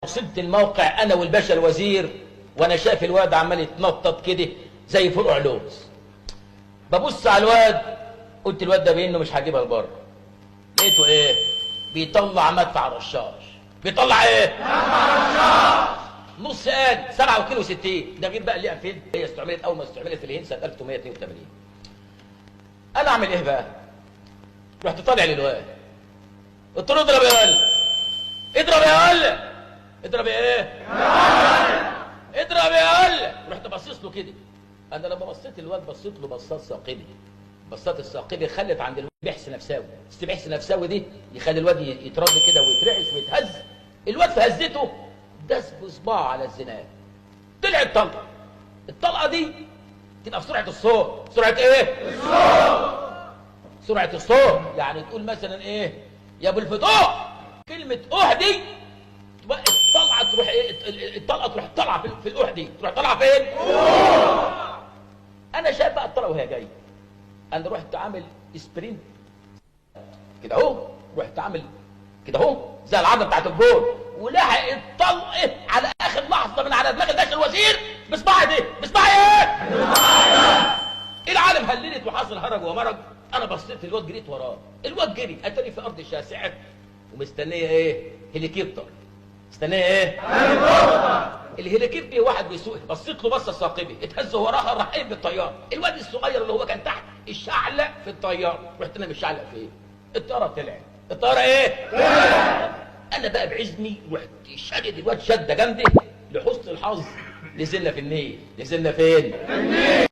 وصلت الموقع انا والباشا الوزير، وانا شايف الواد عمال يتنطط كده زي فرقع لوز. ببص على الواد قلت الواد ده بانه مش هجيبها لبره. لقيته ايه؟ بيطلع مدفع رشاش. بيطلع ايه؟ مدفع رشاش نص قال 7 كيلو 60. ده غير بقى اللي فين؟ هي استعملت اول ما استعملت في الهند سنة 1882. انا اعمل ايه بقى؟ رحت طالع للواد قلت له اضرب يا ولد، اضرب يا ولد، اضرب يا ايه؟ اضرب يا ولد. رحت بصيت له كده. انا لما بصيت الواد بصيت له بصات ثاقبة. بصات الثاقبه خلت عند الواد بحث نفساوي. بحث نفساوي دي يخلي الواد يترد كده ويترعش ويتهز. الواد في هزته داس بصباعه على الزناد، طلعت طلقه. الطلقة دي تبقى في سرعة الصوت. سرعة ايه؟ الصوت. سرعة الصوت، يعني تقول مثلا ايه؟ يا ابو الفتوح، كلمة اوح دي الطلقة تروح ايه؟ الطلقة تروح طالعه في الاوح دي، تروح طالعه فين؟ انا شايف بقى الطلقة وهي جاية. انا رحت عامل sprint كده اهو، رحت عامل كده اهو زي العضلة بتاعت الجول، ولحق الطلقة على اخر لحظة من على دماغ الباشا الوزير بصباعي دي. بصباعي ايه؟ العالم هللت وحصل هرج ومرج. انا بصيت الواد جريت وراه، الواد جري اتاري في ارض شاسعه ومستنيه ايه؟ هليكوبتر. مستنيه ايه؟ هليكوبتر. الهليكوبتر واحد بيسوق، بصيت له بصة ثاقبة، اتهز وراها راح قايم بالطيارة. الواد الصغير اللي هو كان تحت الشعلق في الطيارة، رحت انا مش فين؟ الطيارة طلعت. الطيارة ايه؟ طلعت. انا بقى بعزمي رحت شادد الواد شده جامدة. لحسن الحظ نزلنا في النيل. نزلنا فين؟ في النيل.